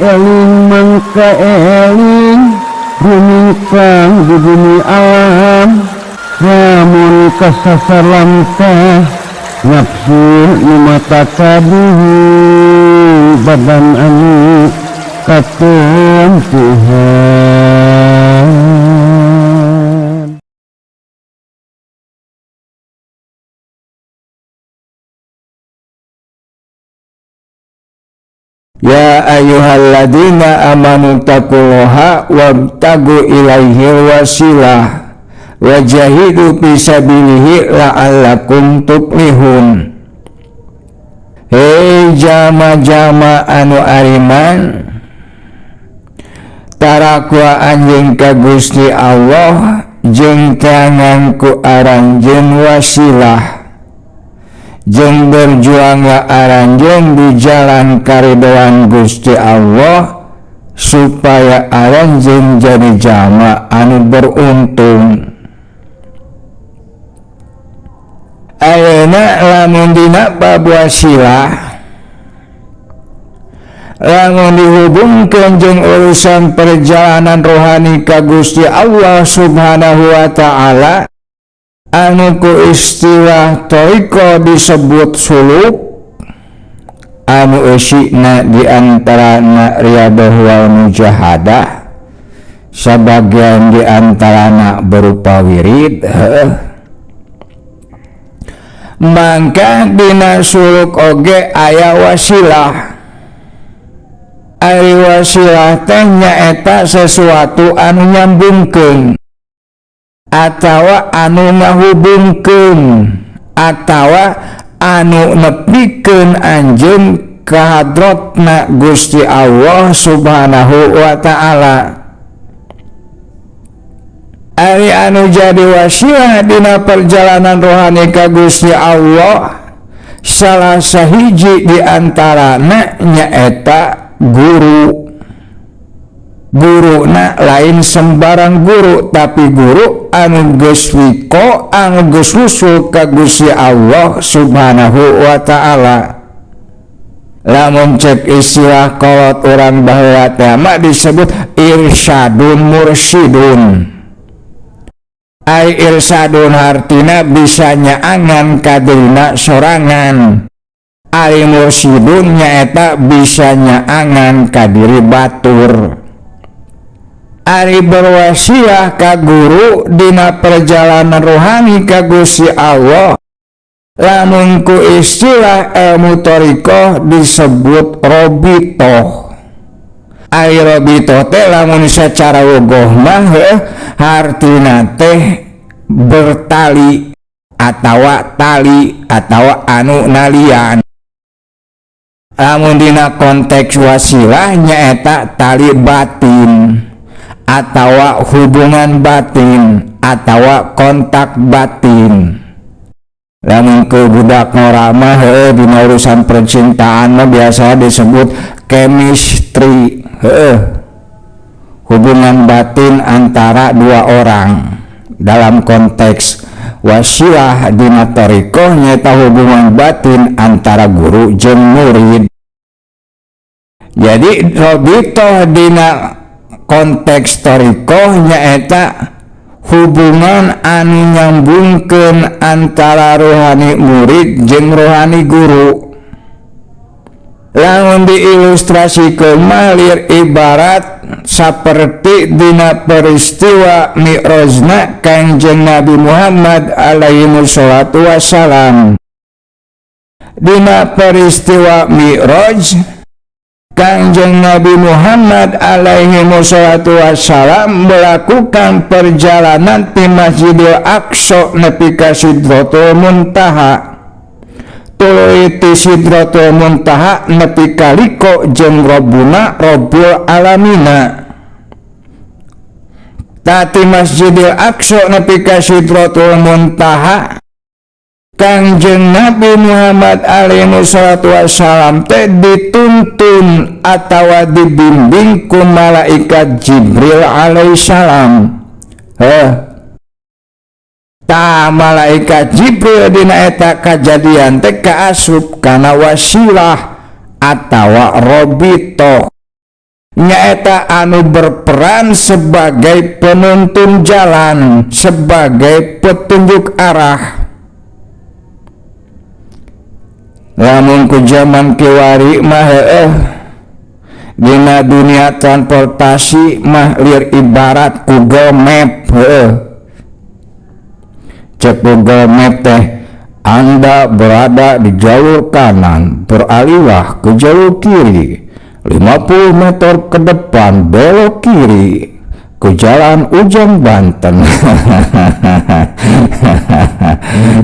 Eling mangka eling rumingkang di bumi alam, lamun kasasar lamtah nafsu nu mata kaduhu badan anu katempuhan. Ya ayyuhalladzina amanu taqullaha wabtagu ilaihil wasilah wajahidu fisabilihi la'allakum tuflihun. Hei jama-jama anu ariman, tarakwa anjeun ka Gusti Allah jeung teangan ku aranjeun wasilah, jeung berjuanglah aranjeun di jalan karidoan Gusti Allah supaya aranjeun jadi jama anu beruntung. Ayeuna lamun dina bab wasilah, lamun dihubungkeun jeung urusan perjalanan rohani ka Gusti Allah Subhanahu wa taala anu ku istilah thariqah disebut suluk, anu eusina di antarana riyadhah wal mujahadah, sabagian di antarana berupa wirid. Heuh, mangka dina suluk oge aya wasilah. Ari wasilah teh nyaeta sesuatu anu nyambungkeun atawa anu ngahubungkeun atawa anu nepikeun anjeun ka hadratna Gusti Allah Subhanahu wa taala. Ari anu jadi wasilah dina perjalanan rohani ka Gusti Allah salah sahiji di antarana nyaeta guru. Guruna lain sembarang guru, tapi guru anu geus wiko, anu geus usul ka Gusti Allah Subhanahu wa taala. Lamun cek istilah kolot urang baheula teh mah disebut irsyadun mursyidun. Ai irsyadun hartina bisa nyaangan ka dirina sorangan. Ai mursyidun nyaeta bisa nyaangan ka diri batur. Ari berwasilah ka guru dina perjalanan rohani ka Gusti Allah, lamun ku istilah ilmu thariqah disebut robitoh. Ari robitoh teh lamun secara wogoh mah hartina teh bertali atawa tali atawa anu nalian. Lamun dina konteks wasilah nyaeta tali batin atawa hubungan batin atawa kontak batin. Lamun ku budak ngora mah heuh dina urusan percintaan mah biasa disebut chemistry, heuh, hubungan batin antara dua orang. Dalam konteks wasilah dina thariqah nyaeta hubungan batin antara guru jeung murid. Jadi robitoh dina konteks thariqah nyaeta hubungan anu nyambungkeun antara rohani murid jeung rohani guru. Lamun diilustrasikeun mah lir ibarat saperti dina peristiwa Mi'rajna Kangjeng Nabi Muhammad alaihi wassalatu wassalam. Dina peristiwa Mi'raj Kangjeng Nabi Muhammad alaihi wassalatu wassalam melakukan perjalanan di Masjidil Aqsa nepi ka Sidratul Muntaha. Tuluy ti Sidratul Muntaha nepi ka liko jeung Rabbuna Rabbul Alamina. Tati Masjidil Aqsa nepi ka Sidratul Muntaha, Kangjeng Nabi Muhammad alaihi wassalatu wassalam teh dituntun atawa dibimbing ku malaikat Jibril alaihi salam. Heh. Ta malaikat Jibril dina eta kajadian teh kaasup kana wasilah atawa robito. Nyaeta anu berperan sebagai penuntun jalan, sebagai petunjuk arah. Lamun ku zaman kiwari mah heueuh dina dunia transportasi mah lir ibarat Google Map heueuh. Cek Google Map teh, Anda berada di jalur kanan, beralihlah ke jalur kiri, 50 meter ke depan belok kiri ke jalan Ujang Banten.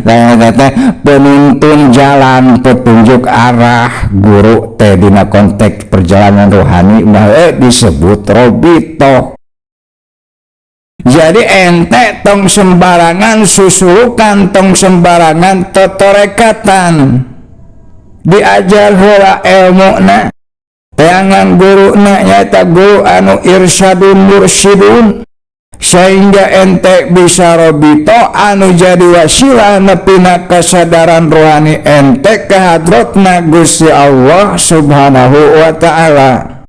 Teh penuntun jalan, petunjuk arah guru teh dina konteks perjalanan rohani mah disebut robito. Jadi ente tong sembarangan susulukan, tong sembarangan totorekatan. Diajar heula elmuna, teangan guruna nyaeta guru anu irsyadun mursyidun, sehingga ente bisa robito anu jadi wasilah nepina kesadaran rohani ente ke hadratna Gusti Allah Subhanahu wa ta'ala.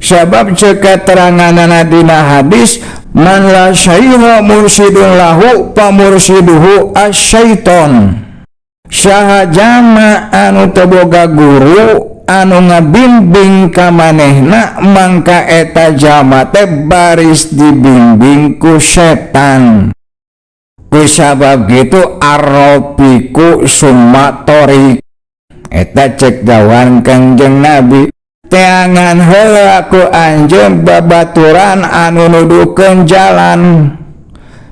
Sebab cek keteranganana dina hadis, man la syaiha mursyidun lahu pamursiduhu asyaiton. Saha jama anu teu boga guru anu ngabimbing ka manehna, mangka eta jama teh baris dibimbing ku setan. Ku sabab kitu arrofiku summa thoriq. Eta cek dawuhan Kangjeng Nabi. Teangan heula ku anjeun babaturan anu nuduhkeun jalan.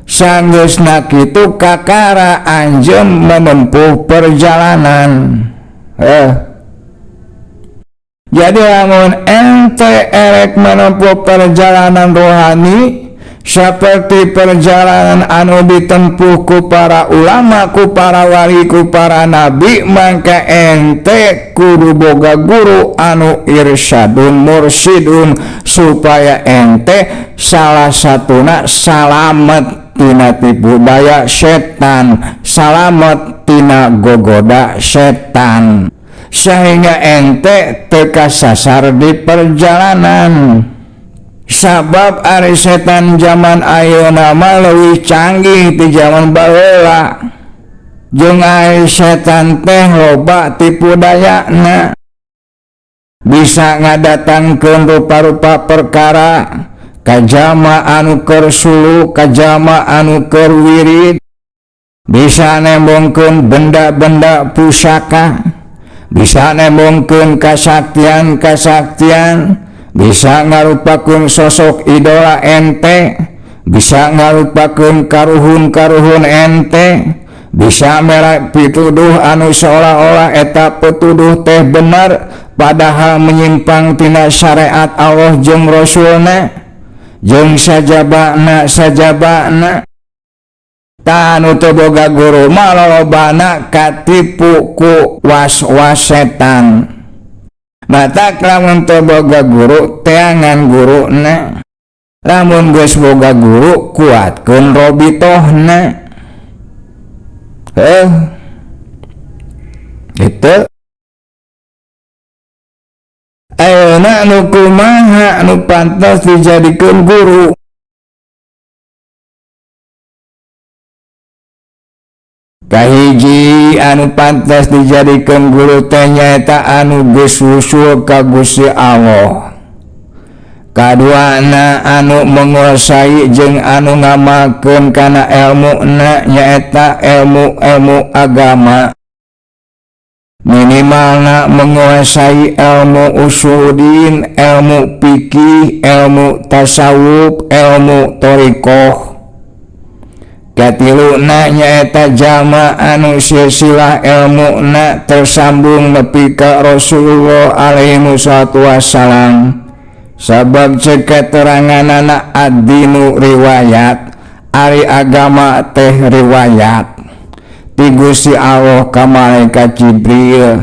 Sanggeusna kitu kakara anjeun menempuh perjalanan. Jadi lamun ente erek menempuh perjalanan rohani seperti perjalanan anu ditempuh ku para ulama, ku para wali, ku para nabi, maka ente kudu boga guru anu irsyadun mursyidun, supaya ente salah satuna salamet tina tipu daya setan, salamet tina gogoda setan, sehingga ente teu kasasar di perjalanan. Sabab ari setan zaman ayeuna mah leuwih canggih ti zaman baheula. Jeung ari setan teh loba tipu dayana, bisa ngadatangkeun rupa-rupa perkara kajama anu keur suluk, kajama anu keur wirid, bisa nembongkeun benda-benda pusaka, bisa nembongkeun kasaktian-kasaktian, bisa ngarupakeun sosok idola ente, bisa ngarupakeun karuhun-karuhun ente, bisa merek pituduh anu seolah-olah eta petuduh teh bener padahal menyimpang tina syariat Allah jeung Rasulna jeung sajabana sajabana. Tah anu teu boga guru mah lolobana katipu ku was-was setan. Matak lamun teu boga guru teangan guruna, lamun geus boga guru kuatkeun robitohna. Gitu. Ayeuna nu kumaha nu pantas dijadikeun guru? Kahiji anu pantas dijadikeun guru teh nyaeta anu geus wusul ka Gusti Allah. Kaduana anu menguasai jeung anu ngamalkeun kana elmuna nyaeta ilmu-ilmu agama. Minimalna menguasai ilmu usuluddin, ilmu fikih, ilmu tasawuf, ilmu thariqah. Katiluna nyaeta jama anu silsilah ilmuna tersambung nepi ka Rasulullah alaihi wassalatu wassalam. Sabab cek keteranganana ad-dinu riwayat, ari agama teh riwayat ti Gusti Allah ka malaikat Jibril,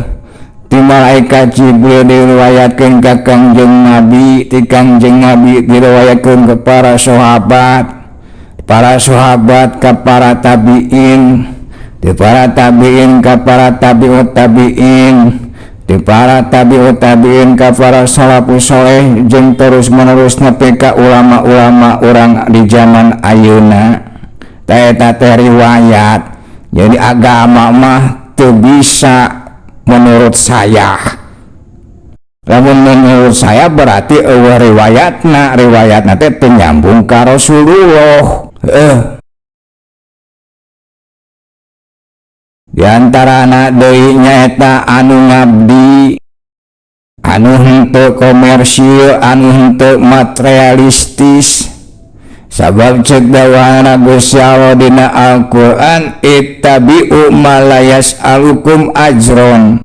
ti malaikat Jibril diriwayatkeun ka Kangjeng Nabi, ti Kangjeng Nabi diriwayatkeun ka para sahabat, para sahabat ka para tabiin, ti para tabiin ka para tabiut tabiin, Di para tabi'ut tabi'in ka para salafus soleh jeung terus menerus nepi ka ulama-ulama urang di zaman ayeuna. Tah eta teh riwayat. Jadi agama mah teu bisa menurut saya. Lamun menurut saya berarti euweuh riwayatna, riwayatna teh teu nyambung ka Rasulullah. Di antarana deui nyaeta anu ngabdi, anu henteu komersil, anu henteu materialistis. Sabab cek dawuhna Gusti Allah dina Al-Qur'an, ittabi'u ma la yas'alukum ajron.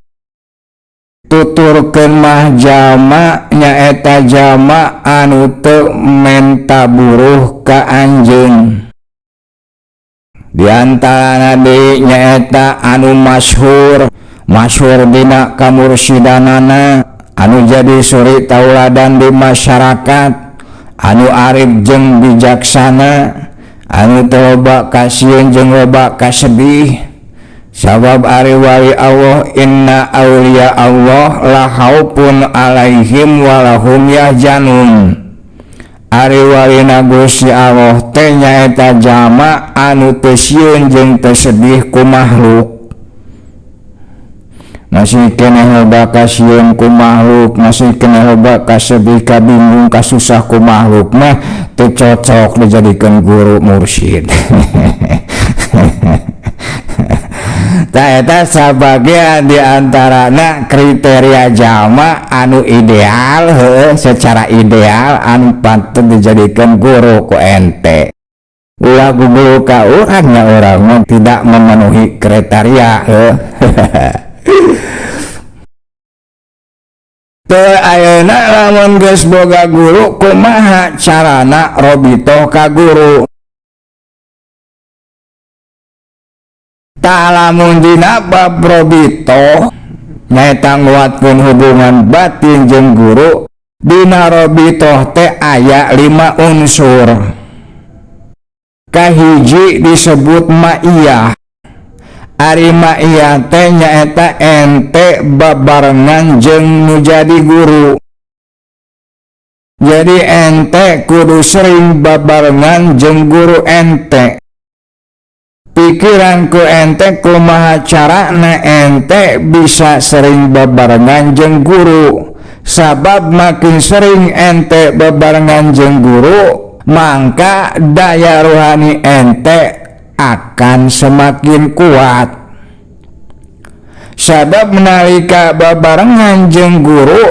Tuturkeun mah jalma nyaeta jalma anu teu menta buruh ka anjeun. Di antarana deui nyaeta anu masyhur, masyhur dina kamursidanana, anu jadi suri tauladan di masyarakat, anu arif jeung bijaksana, anu teu loba kasieun jeung loba kasedih. Sabab ari wali Allah, inna auliya Allah la khaufun alaihim wa lahum yahzanun. Ari walina Gusti Allah teh nyaeta jalma anu teu sieun jeung teu sedih ku makhluk. Masih keneh loba kasieun ku makhluk, masih keneh loba kasedih, kabingung, kasusah ku makhluk mah teu cocok dijadikeun guru mursyid. Tah eta sabagian di antarana kriteria jalma anu ideal, heuh, secara ideal anu patut dijadikan guru ku ente. Ulah guru ka urang nya urang mah tidak memenuhi kriteria, heuh. Teu ayeuna lamun geus boga guru kumaha carana robitoh ka guru? Tah lamun dina bab robitoh nyaeta nguatkeun hubungan batin jeung guru, dina robitoh teh aya 5 unsur. Kahiji disebut ma'iyah. Ari ma'iyah teh nyaeta ente babarengan jeung nu jadi guru. Jadi ente kudu sering babarengan jeung guru ente. Pikiranku ente kumaha carana ente bisa sering babarengan jeung guru. Sabab makin sering ente babarengan jeung guru, mangka daya rohani ente akan semakin kuat. Sabab nalika babarengan jeung guru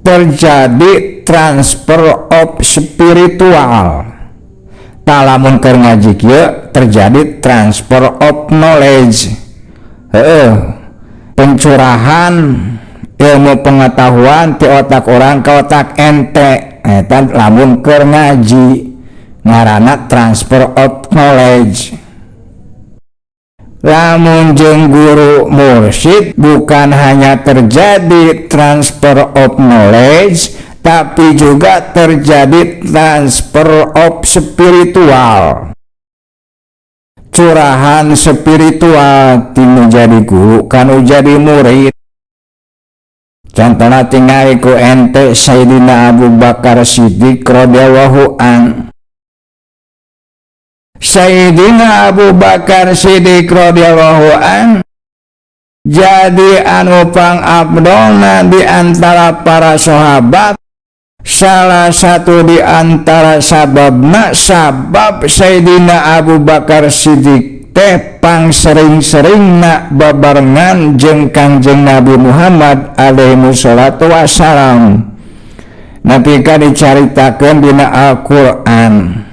terjadi transfer of spiritual. Tah lamun keur ngaji kieu terjadi transfer of knowledge. Heuh, pencurahan ilmu pengetahuan ti otak orang ke otak ente. Eta lamun keur ngaji ngaranna transfer of knowledge. Lamun jeung guru mursyid bukan hanya terjadi transfer of knowledge, tapi juga terjadi transfer of spiritual. Curahan spiritual ti nu jadi guru kanu jadi murid. Contohna tingali ku ente Sayyidina Abu Bakar Siddiq radhiyallahu an. Sayyidina Abu Bakar Siddiq radhiyallahu an jadi anu pangabdolna di antara para sahabat. Salah satu di antara sababna sabab Sayyidina Abu Bakar Siddiq teh pang sering-seringna babarengan jeung Kangjeng Nabi Muhammad alaihi wassalatu wassalam. Napika dicaritakeun dina Al-Qur'an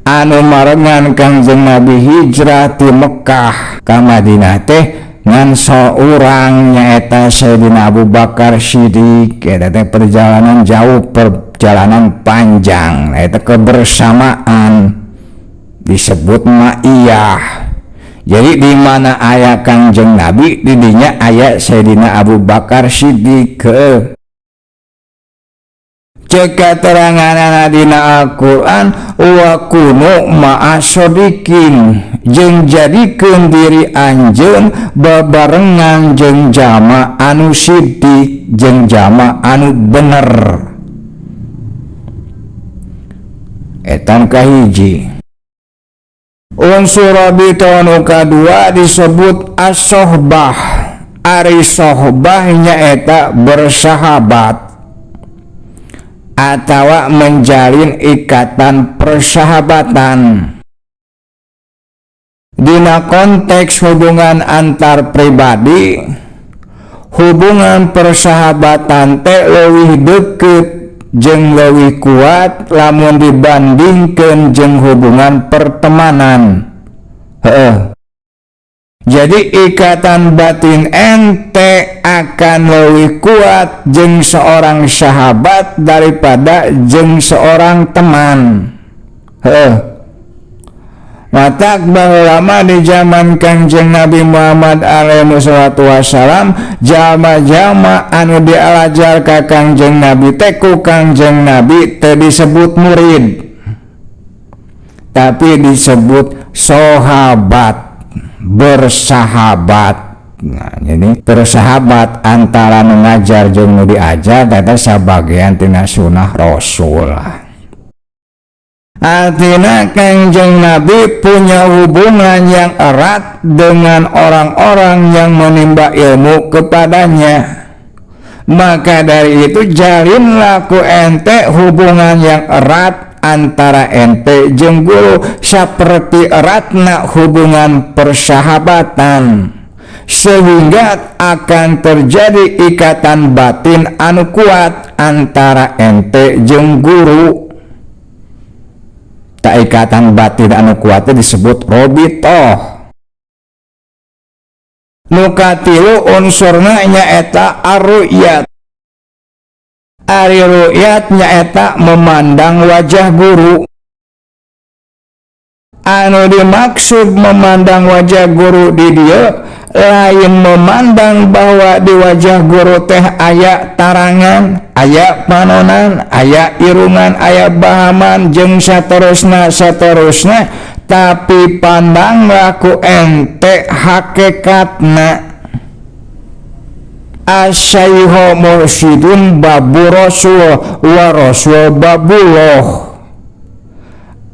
anu marengan Kangjeng Nabi hijrah ti Mekah ka Madinah teh ngan saurang nyaeta Sayyidina Abu Bakar Siddiq. Eta teh perjalanan jauh, perjalanan panjang, eta kebersamaan disebut ma'iyah. Jadi di mana aya Kangjeng Nabi di dinya aya Sayyidina Abu Bakar Siddiq. Cek kateranganana dina Al-Qur'an wa kunu ma'asodikin jeung jadikeun diri anjeun babarengan jeung jama anu sidik jeung jama anu bener. Etan kahiji. Unsur rabita nu kadua disebut as-sohbah. Ari sohbah nyaeta bersahabat atawa menjalin ikatan persahabatan. Dina konteks hubungan antar pribadi, hubungan persahabatan teh leuwih deukeut jeung leuwih kuat lamun dibandingkeun jeung hubungan pertemanan. Heeh. Jadi ikatan batin ente akan lebih kuat jeung seorang sahabat daripada jeung seorang teman. Heeh. Matak baheula mah di zaman Kangjeng Nabi Muhammad alaihi salatu wassalam, jalma-jalma anu dialajar ka Kangjeng Nabi teh ku Kangjeng Nabi teh disebut murid, tapi disebut sahabat, bersahabat. Nah, jadi bersahabat antara nu ngajar jeung nu diajar eta sabagian tina sunah Rasul. Artinya Kangjeng Nabi punya hubungan yang erat dengan orang-orang yang menimba ilmu kepadanya. Maka dari itu jalinlah ku ente hubungan yang erat antara ente jeung guru seperti eratna hubungan persahabatan, sehingga akan terjadi ikatan batin anu kuat antara ente jeung guru. Tak ikatan batin anu kuat teh disebut robitoh. Nu katilu unsurna nyaeta arru'yat. Ari ru'yat nyaeta memandang wajah guru. Anu dimaksud memandang wajah guru di dieu lain memandang bahwa di wajah guru teh aya tarangan, aya panonan, aya irungan, aya bahaman jeung saterusna saterusna, tapi pandanglah ku ente hakikatna. Asyaihu mursyidun babu rasul wa rasul babullah.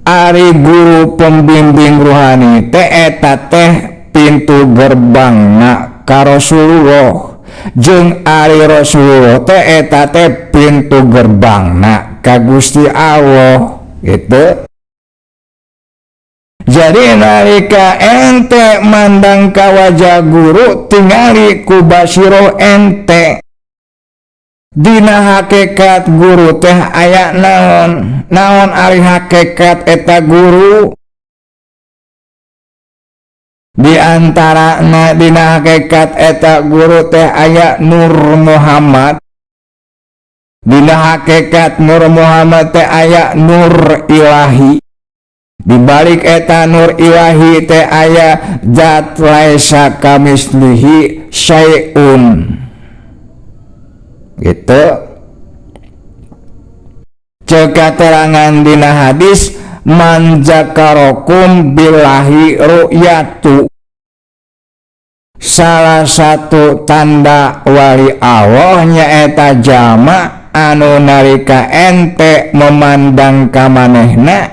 Ari guru pembimbing ruhani teh eta teh pintu gerbangna ka Rasulullah, jeung ari Rasulullah teh eta teh pintu gerbangna ka Gusti Allah gitu. Jadi nalika ente mandang ka wajah guru tingali ku basiro ente. Dina hakikat guru teh aya naon? Naon ari hakikat eta guru? Di antara na dina hakikat eta guru teh aya Nur Muhammad. Dina hakikat Nur Muhammad teh aya Nur Ilahi. Di balik eta Nur Ilahi teh aya zat laisa kamislihi syai'un. Gitu. Ceuk katerangan dina hadis man zakarokum billahi ru'yatu. Salah satu tanda wali Allah nyaeta jama anu nalika ente memandang ka manehna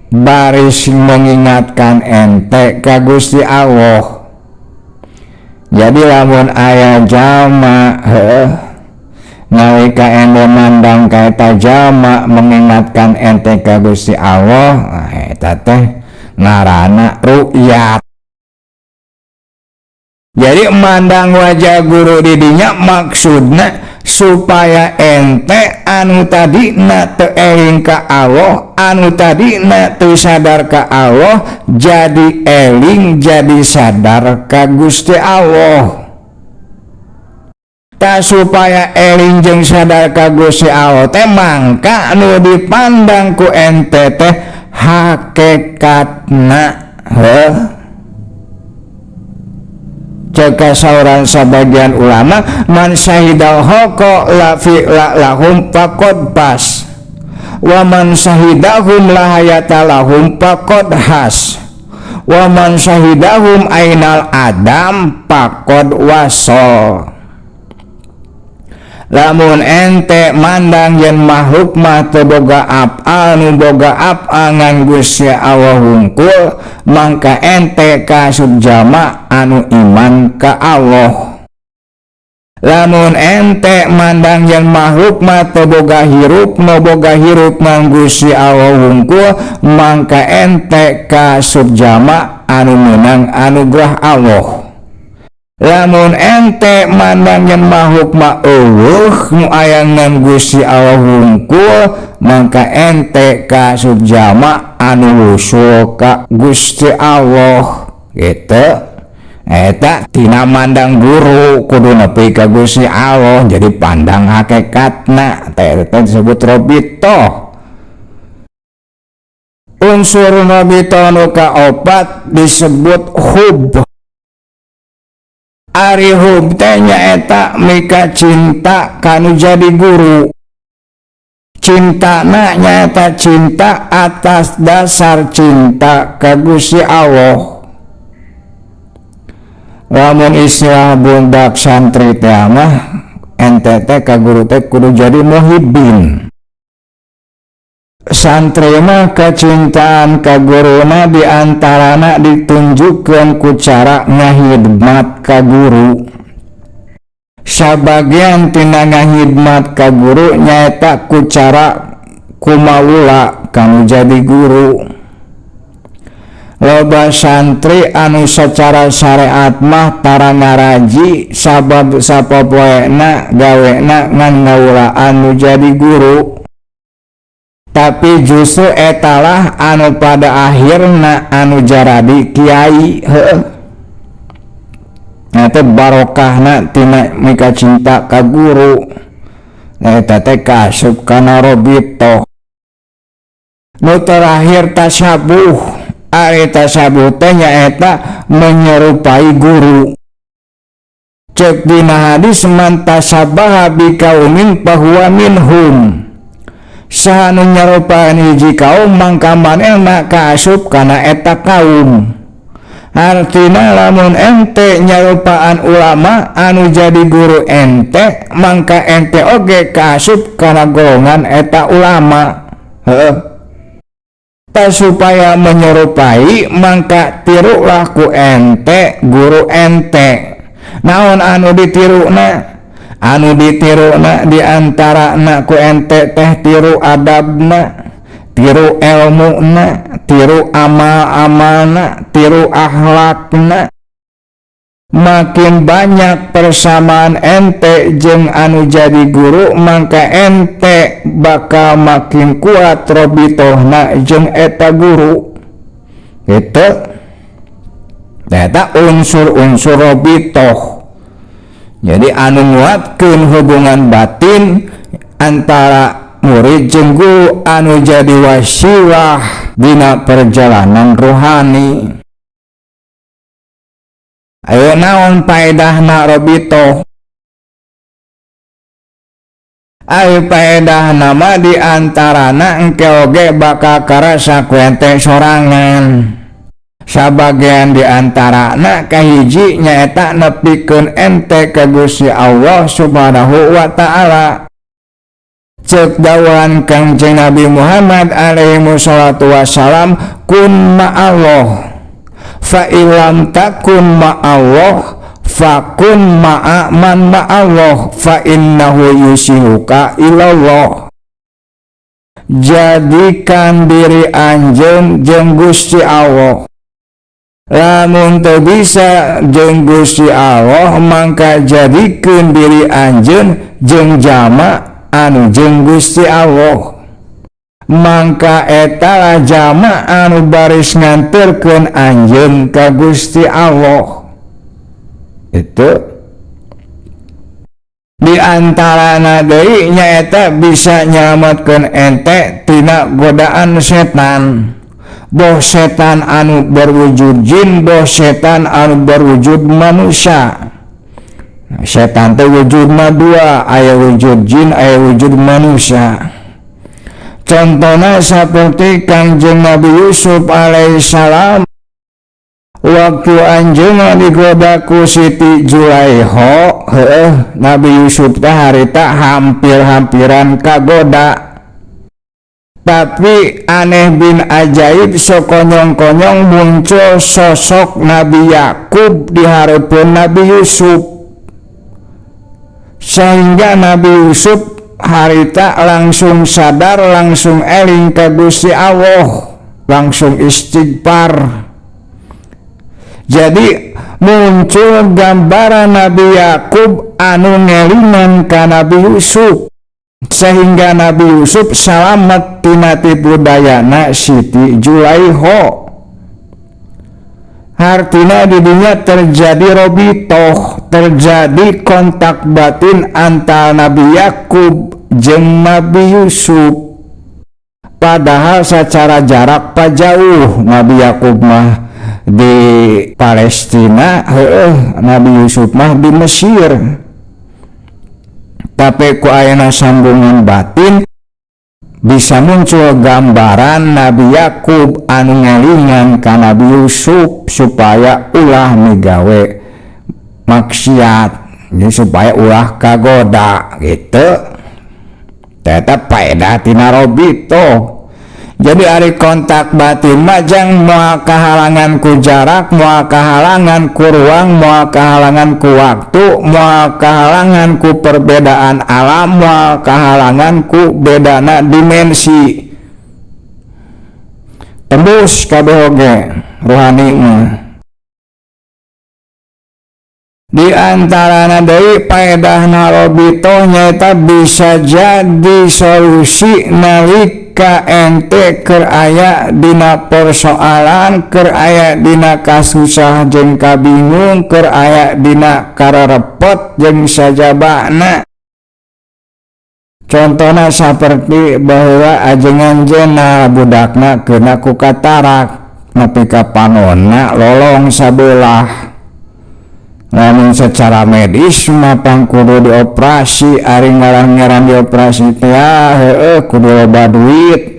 baris mengingatkan ente ka Gusti Allah. Jadi lamun aya jama heuh nalika ente mandang ka eta jama mengingatkan ente ka Gusti Allah, nah, eta teh ngaranna ru'yat. Jadi mandang wajah guru didinya maksudna supaya ente anu tadina teu eling ka Allah, anu tadina teu sadar ka Allah, jadi eling jadi sadar ka Gusti Allah. Ta supaya eling jeung sadar ka Gusti Allah teh mangka anu dipandang ku ente teh hakikatna. Heuh. Cek sauran sabagian ulama man syahidal khalqa la fi'la lahum faqad pas wa man syahidahum la hayata lahum faqad has wa man syahidahum ainal adam faqad wasol. Lamun ente mandang yen makhluk mah teu boga af'al nu boga af'al ngan Gusti Allah hungkul, mangka ente kaasup jalma anu iman ka Allah. Lamun ente mandang yen makhluk mah teu boga hirup nu boga hirup ngan Gusti Allah hungkul, mangka ente kaasup jalma anu meunang anugerah Allah. Lamun ente mandang yen makhluk mah eueuh nu aya ngan Gusti Allah hungkul, mangka ente kaasup jalma anu wusul ka Gusti Allah gitu. Eta tina mandang guru kudu nepi ka Gusti Allah, jadi pandang hakikatna teh eta disebut robitoh. Unsur robitoh nu kaopat disebut hub. Ari hub teh nyaeta mika cinta kanu jadi guru. Cintana nyaeta cinta atas dasar cinta ka Gusti Allah. Lamun istilah budak santri teh mah ente teh ka guru teh kudu jadi muhibbin. Santri mah kecintaan ka guruna diantarana ditunjukkeun ku cara ngahidmat ka guru. Sabagian tina ngahidmat ka guru nyaeta ku cara kumawula kanu jadi guru. Loba santri anu secara syariat mah tara ngaraji sabab sapopoena gawena ngan ngawulaan nu jadi guru. Tapi justru etalah anu pada akhirna anu jaradi kiai heuh. Eta barokahna tina mika cinta ka guru. Eta teh kaasup kana robitoh. Nu terakhir tasabuh. Ari tasabuh teh nyaeta menyerupai guru. Cek dina hadis man tasabaha bi kaumin fahuwa minhum. Saha nu nyarupaan hiji kaum mangka manehna kaasup kana eta kaum. Artina lamun ente nyarupaan ulama anu jadi guru ente, mangka ente oge kaasup kana golongan eta ulama. Heuh. Ta supaya menyerupai mangka tirulah ku ente guru ente. Naon anu ditiruna? Anu ditiruna diantarana ku ente teh tiru adabna, tiru ilmuna, tiru amal-amalna, tiru akhlakna. Makin banyak persamaan ente jeung anu jadi guru, mangka ente bakal makin kuat robitohna jeung eta guru. Gitu. Eta unsur-unsur robitoh. Jadi anu nguatkeun hubungan batin antara murid jeung guru anu jadi wasilah dina perjalanan rohani. Ayo naon paedahna robitoh? Ayo paedahna mah diantarana engke oge bakal karasa ku ente sorangan. Sabagian diantarana kahiji nyaeta nepikeun ente ka Gusti Allah Subhanahu wa ta'ala. Ceuk dawuhan Kangjeng Nabi Muhammad alaihi wassalatu wassalam, kun ma'allah fa illam takun ma'allah fakun ma'a man ma'allah fa innahu yusiluka ilallah. Jadikan diri anjeun jeung Gusti Allah. Lamun teu bisa jeung Gusti Allah mangka jadikeun diri anjeun jeung jama anu jeung Gusti Allah. Mangka eta jama anu baris nganterkeun anjeun ka Gusti Allah. Itu di antarana deui nyaeta bisa nyalametkeun ente tina godaan setan. Boh setan anu berwujud jin, boh setan anu berwujud manusia. Setan teh wujudna dua, aya wujud jin, aya wujud manusia. Contohnya seperti Kangjeng Nabi Yusuf alaihissalam waktu anjeunna digoda ku Siti Zulaikha, heueuh Nabi Yusuf teh harita hampir-hampiran kagoda. Tapi aneh bin ajaib sokonyong-konyong muncul sosok Nabi Yakub di hareupeun Nabi Yusuf, sehingga Nabi Yusuf harita langsung sadar, langsung eling ka Gusti Allah, langsung istighfar. Jadi muncul gambaran Nabi Yakub anu ngelingan ka Nabi Yusuf, sehingga Nabi Yusuf salamet tina tipu dayana Siti Zulaikha. Artinya di dunia terjadi robitoh, terjadi kontak batin antara Nabi Yakub jeung Nabi Yusuf. Padahal secara jarak jauh, Nabi Yakub mah di Palestina, heueuh Nabi Yusuf mah di Mesir. Tapi ku ayana sambungan batin bisa muncul gambaran Nabi Yakub anu ngelingan ka Nabi Yusuf supaya ulah migawe maksiat, jadi supaya ulah kagoda gitu. Tetap faedah tina robito. Jadi ari kontak batin mah jang moal kahalangan ku jarak, moal kahalangan ku ruang, moal kahalangan ku waktu, moal kahalangan ku perbedaan alam, moal kahalangan ku bedana dimensi. Tembus kabeh oge rohani mah. Di antarana deui paedahna robito nyaeta bisa jadi solusi nalika ente keur aya dina persoalan, keur aya dina kasusah jeung kabingung, keur aya dina kararepot jeung sajabana. Contohna saperti bahwa ajengan jena budakna kena ku katarak nepi ka panonna lolong sabelah. Namun secara medis mah pang kudu dioperasi, ari ngaran-ngaran dioperasi teh heueuh kudu loba duit.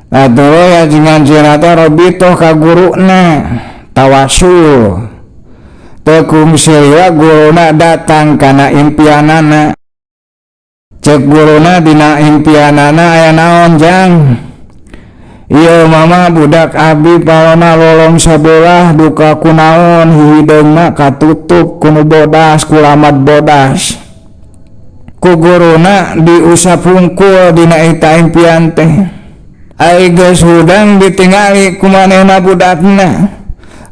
Atuh ajengan jena teh robitoh ka guruna tawasul. Teu kungsi lila guruna datang kana impianana. Cek guruna dina impianana aya naon jang? Ieu mama budak abdi palona lolong sabelah duka kunaon hideungna katutup ku nu bodas, ku lamat bodas. Ku guruna diusap hungkul dina eta impian teh. Ai geus hudang ditingali ku manehna budakna.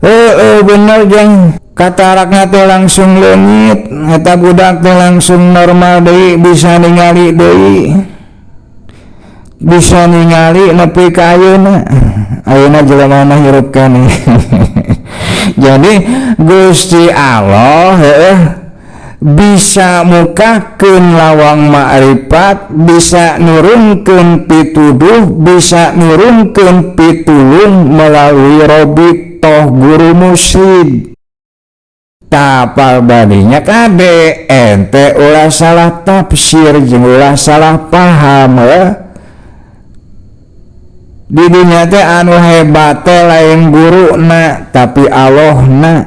Heueuh bener jang, katarakna teh langsung leungit, eta budak teh langsung normal deui, bisa ningali deui. Bisa ningali nepi ka ayeuna. Ayeuna jelema mah hirup keneh. Jadi Gusti Allah heueuh bisa mukakeun lawang ma'rifat, bisa nurunkeun pituduh, bisa nurunkeun pitulung melalui robitoh guru mursyid. Tapal badinya kade ente ulah salah tafsir jeung ulah salah paham heuh. Di dunia teh anu hebat teh lain guruna tapi Allahna.